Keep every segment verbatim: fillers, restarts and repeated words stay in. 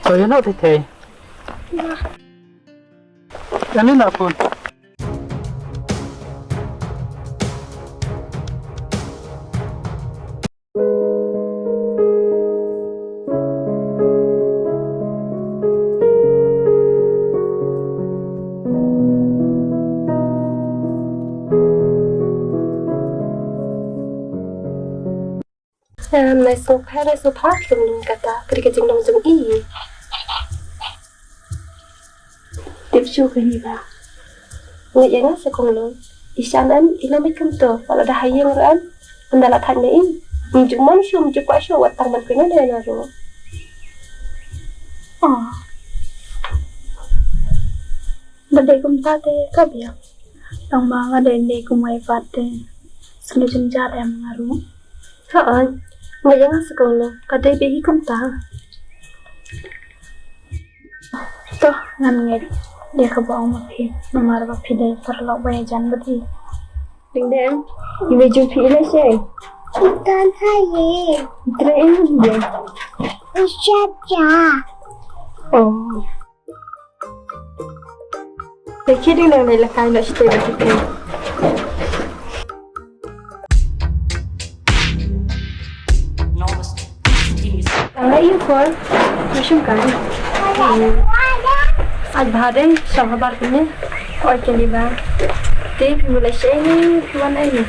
Ko ïa no te te. Ani na pun. Em, nai sngewpher, nai sngewpher, tlung tlung kata, ka dei ka jinglong jong i. Tip shuh kane ba. Nga ïa nga sa kong long. I shan em, i long beit kumto, wat la da ha ïing ruh em. Ynda la thait na i. Ym ju mon shuh, ym ju kwah shuh, wat tang ban pynïaid na ruh. Oh. Ba dei kumta te ka biang. Tang ba nga dei dei kumwei pat te. Sngewjynjar em nga ruh. Hooid, nga ïa nga sa kong long, ka dei beit hi kumta. To, ngan ngeit ïa kaba ong ma phi, namar ba phi dei paralok ba ïajan bad i. Ding deng, i mei jong phi i leit shaei? I don ha ïing. I trei ei ding deng? I shet ja. Oh. Te ki ding dang lei la kai noh shatei ba ki phi. Tang la ïa u Paul, u shim kai. Ai bha dei, shong habar kine. Oi kine ba. Te phi mut leit shaei ne phi wan ei ne?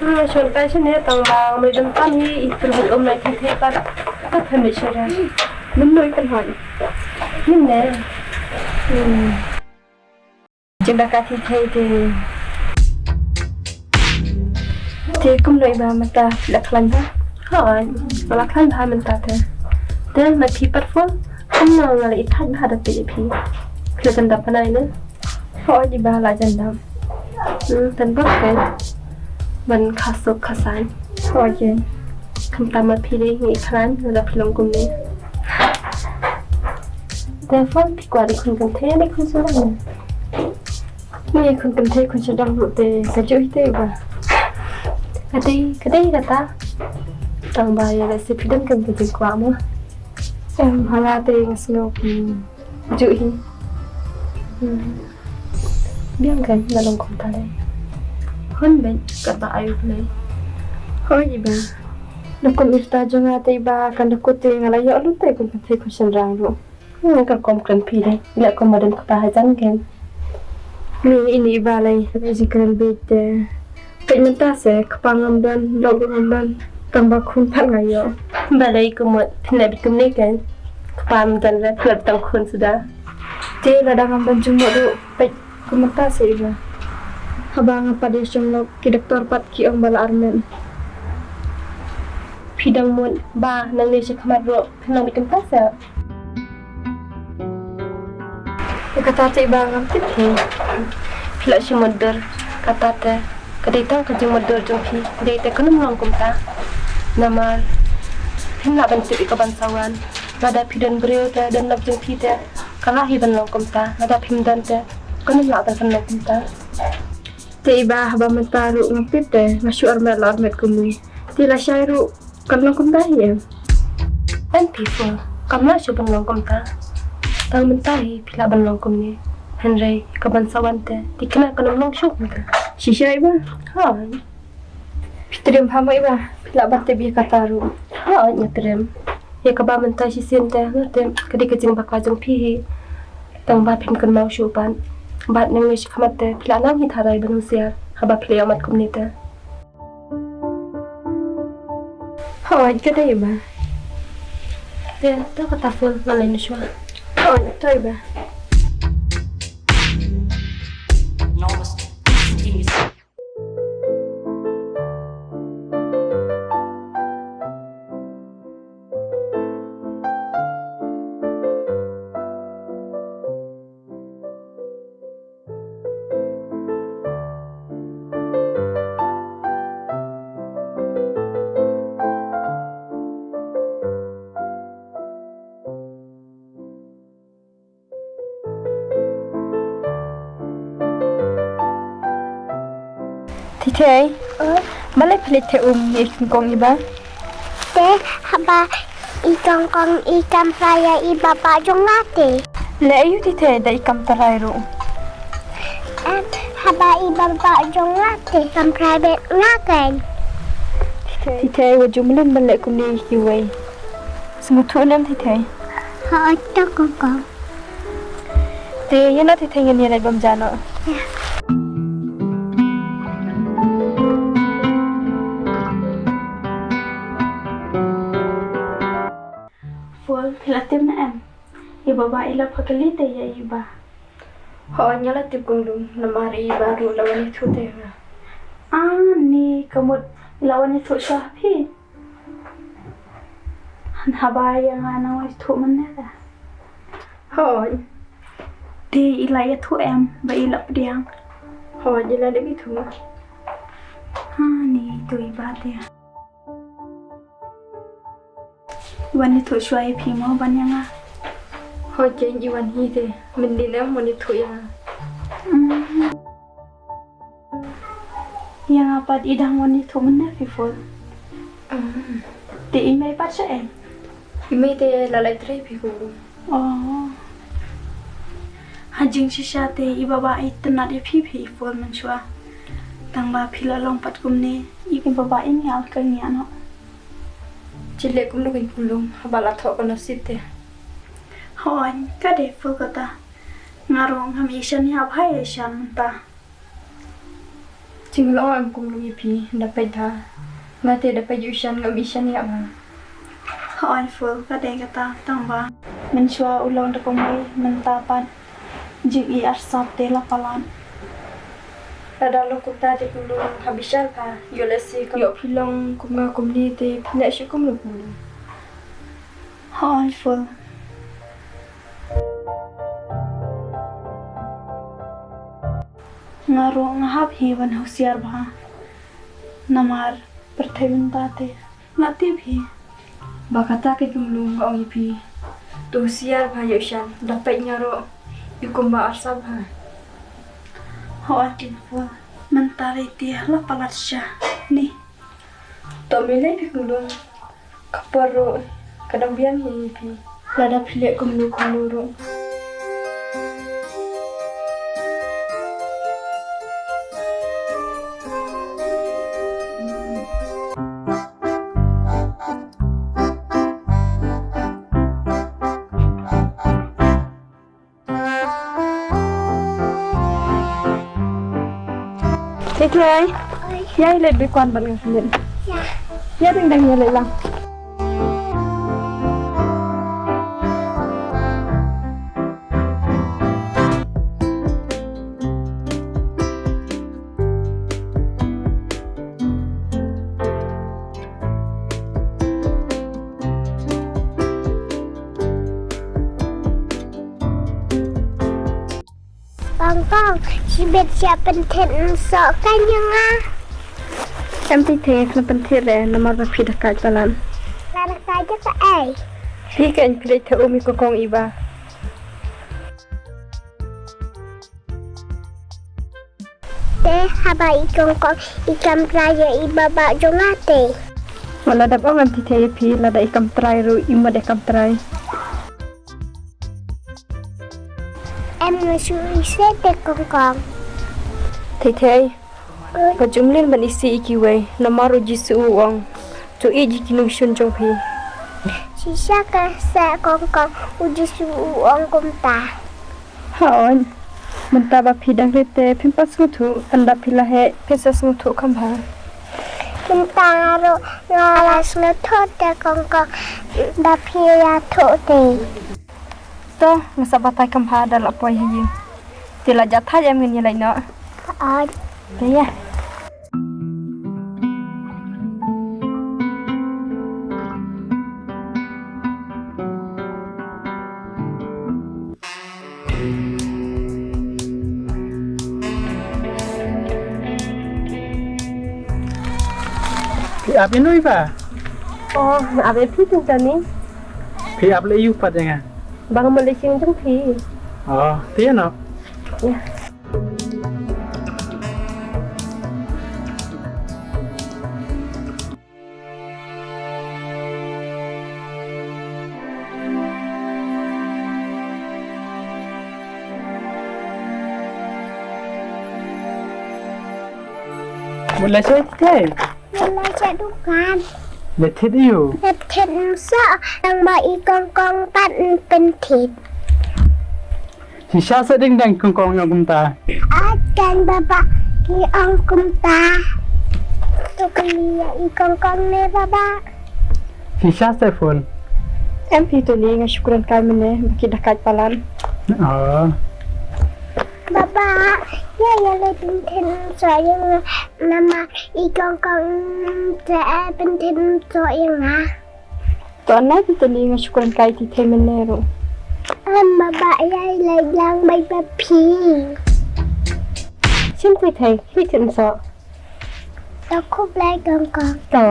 Hmm, shong kai shane tang ba ngam don tam hi, i pynhoi um lai thei thei pat. Ka pynhoi share. Mynno i pynhoi? Mynne. Hmm. Jingdaka thei thei te. Te kumno i ba mynta phi la khlaiñ bha? Hooid, nga la khlaiñ bha mynta te. Te ma phi pat Phul, kumno nga la ïeit bha da phi ïa phi. Phi la jan dap pynai ne? Hooid i ba la jan dap. Hmm, tan bok ke. Ban kha suk kha saiñ. Hooid ke. Khamtam ma phi dei ngi khlaiñ lada phi long kumne. Te Phul phi kwah dei khun kynthei ne khun sngewbha? Ngi khun kynthei khun sngewbha ruh te kajuh hi te ba. Ka dei, ka dei kata. Tang ba ïa lehse phi don kata ka jingkwah mo. Em, ha nga te nga sngew, hmm, kajuh hi. Hmm. Biang kan, nga long kumta lei. Hooid beit, kata ayu lei. Hooid i ba. Da kum i rta jong nga te i ba kan da kut te nga la ïoh lut te kum kynthei kum shynrang ruh. Hmm, ka rukom kren phi dei. Leh kum ba don kpa hajan kan. Ni ini i ba lei, lei jingkren beit te. Peit mynta se, kpa ngam don, lok ruh ngam don, tang ba khun pat nga ïoh. Balei kumut, phin leh beit kumne kan. Kpa ngam don re, phin leh tang khun suda. Te lada ngam don jingmut ruh, peit kumta se i ba. Haba nga pat ïa shong lok, ki doktor pat ki ong ba la armet. Phi dang mut ba nangne shakhmat ruh phin long beit kumta se. Ïa kata te i ba ngam tip hi. Phi la shu mutdur. Kata te ka dei tang ka jingmutdur jong phi. Dei te kan ym long kumta. Namar phim lah ban tip ïa ka ban sa wan. Lada phi don briew te don lok jong phi te ka lah hi ban long kumta. Lada phim don te kan ym lah ban pynlong kumta. Te i ba haba mynta ruh ngam tip te nga shu armet la armet kumne. Te lashai ruh kan long kumta hi em? Em phi Phul, kam lah shuh ban long kumta. Tang mynta hi phi lah ban long kumne. Hynrei ka ban sa wan te, te kane kan ym long shuh kumta. Shisha i ba? Hooid. Phi triem bha mo i ba? Phi lah ban tip ïa kata ruh. Hooid nga triem. Ïa kaba mynta shisien te nga tip ka dei ka jingbakla jong phi hi. Tang ba phim kynmaw shuh pat. Bad nangne shakhmat te phi lah nang hi tharai ban husiar haba phi la ïoh mat kumne te. Hooid, ka dei ba. Te, to kata Phul, nga leit noh shuwa. Hooid, to i ba. Thei thei. Balei phi leit theh um ïa i kong i ba? Te haba I Kongkong i kam trai ïa i baba jong nga te. Leh aïu Thithei, da i kam trai ruh? Em, haba i baba jong nga te kam trai bad nga keiñ. Thithei, wat ju mlien ban leh kumne ïa kiwei. Sngewthuh ne em Thithei? Hooid to Kongkong. Te ïa na Thithei, ngin ïa leit bam ja noh. Phul, phi la tip ne em? I baba i la phah kylli te ïa i ba. Hooid, nga la tip Kong Lum, namar i ba ruh la wan ïathuh te ïa nga. Ani, ka mut i la wan ïathuh shuwa ha phi? Haba ïa nga nang wan ïathuh mynne da. Hooid. Te i la ïathuh em ba i la pdiang? Hooid, i la dep ïathuh. Ani, to i ba te. Wan ïathuh shuwa ïa phi mo ban ïa nga? Hooid keiñ, i wan hi te. Mynnin em wan ïathuh ïa nga? Mm. Ïa nga pat i dang wan ïathuh mynne phi Phul. Mm. Te i mei pat sha em? I mei te la leit trei phi Kong Lum. Oh. Ha jingshisha te i baba i tynnad ïa phi phi Phul mynshuwa. Tang ba phi la long pat kumne i baba i ngiah ka ngiah noh. Te leh kumno keiñ Kong Lum, haba la thoh ka nasib te. Hooid, ka dei Phul kata. Nga ruh ngam ïashem ïa bha ïashem mynta. Jinglong em Kong Lum ïa phi, da peit bha. Nga te da peit ïa u Shan ngam ïashem ïa bha. Hooid Phul, ka dei kata tang ba mynshuwa u long da kumwei mynta pat jong i arsap te la palat. Lada long kumta te Kong Lum ha bishar bha, ïoh lehse ka ïoh phi long kum nga kumne te phi leh shuh kumno Kong Lum. Hooid Phul. Nga ruh nga hap hi ban husiar bha. Namar pyrthei mynta te la tip hi. Ba kata keiñ Kong Lum nga ong ïa phi. To husiar bha ïa u Shan, da peit nga ruh i kumba arsap bha. Hooid keiñ Phul, mynta lei te la palat sha ni. To me lei phi Kong Lum. Ka por ruh ka dang biang hi ïa phi. Lada phi leh kumno kumno ruh. Thithei. Ïa i leit bikwan bad nga khyndiat. Ïa dang dang ïa leit lang. Kong Kong, shibit sha pynthied ym soh ka ïa nga. Em Thithei, nga pynthied re namar ba phi da kait palat. Nga da kait ïa kaei? Phi keiñ phi leit theh um ïa i Kong Kong i ba. Te haba i Kong Kong i kam trai ïa i baba jong nga te. Wat la dep ong em Thithei ïa phi, lada i kam trai ruh i mut i kam trai. Em nga shu isih te Kong Kong. Thithei. Wat ju mlien ban isih ïa kiwei namar u Jisu u ong, to ïeit ïa ki nongshun jong phi. Shisha ka seh Kong Kong, u Jisu u ong kumta. Hooid. Mynta ba phi dang rit te phim pat sngewthuh, ynda phi la heh phin sa sngewthuh kham bha. Mynta ruh nga la sngewthuh te Kong Kong, ynda phi ïathuh te. To, nga sa batai kham bha da la poi ha ïing. Te la jia thait em ngin ïa leit noh. Hooid. Te ïa. Phi ap ïa no i ba? Oh, nga ap ïa phi tang tani. Phi ap leh ïa u pat ïa nga? Ba nga mut leit shim jong phi. Oh, te ïa no. Ïa. Mut leit shaei Thithei? Mut leit sha dukan. Leit thied aiu? Leit thied ym soh, tang ba i Kongkong pat ym pynthit. Shisha seh deng deng Kongkong ong kumta. Kat kan baba ki ong kumta. To kylli ïa i Kongkong ne baba. Shisha seh phone. Em phi to ni nga shu kren kai mynne ba ki da kai palat. Oh. Baba, ïa ïa leit pynthit ym soh ïa nga namar i Kongkong te pynthit ym soh ïa nga. To nai phi to ni nga shu kren kai Thithei mynne ruh. Em baba ïa leit lang bad phi. Shim Thithei, phi thit ym soh. To khublei Kongkong. To.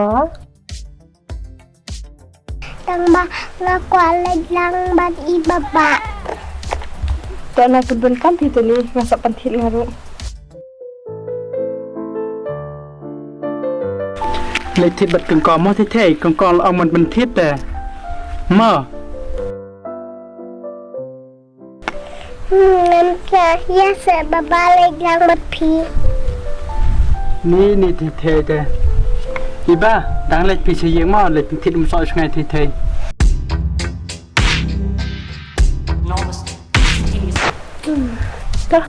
Tang ba nga kwah leit lang bad i baba. To nai pynbun kam phi to ni nga sa pynthit nga ruh. Leit thied bad Kongkong mo Thithei, Kongkong la ong ban pynthit te. Mo. Hmm, ngam treh, ïa seh baba leit lang bad phi. Ni ni Thithei te. Iba, dang leit phi sha ïing mo, leit pynthit ym soh sha ngai Thithei. Ka.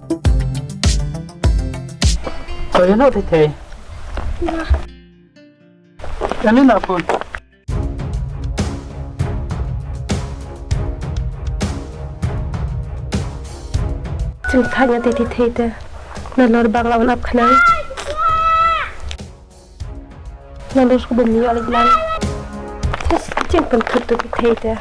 Ko ïa no Thithei. Ka ni na phone. Jingthait nga te Thithei te. Nalor ba nga la wan ap khnang. Nalor shu bym ïoh leit lang. Tis jingpynthut to Thithei te.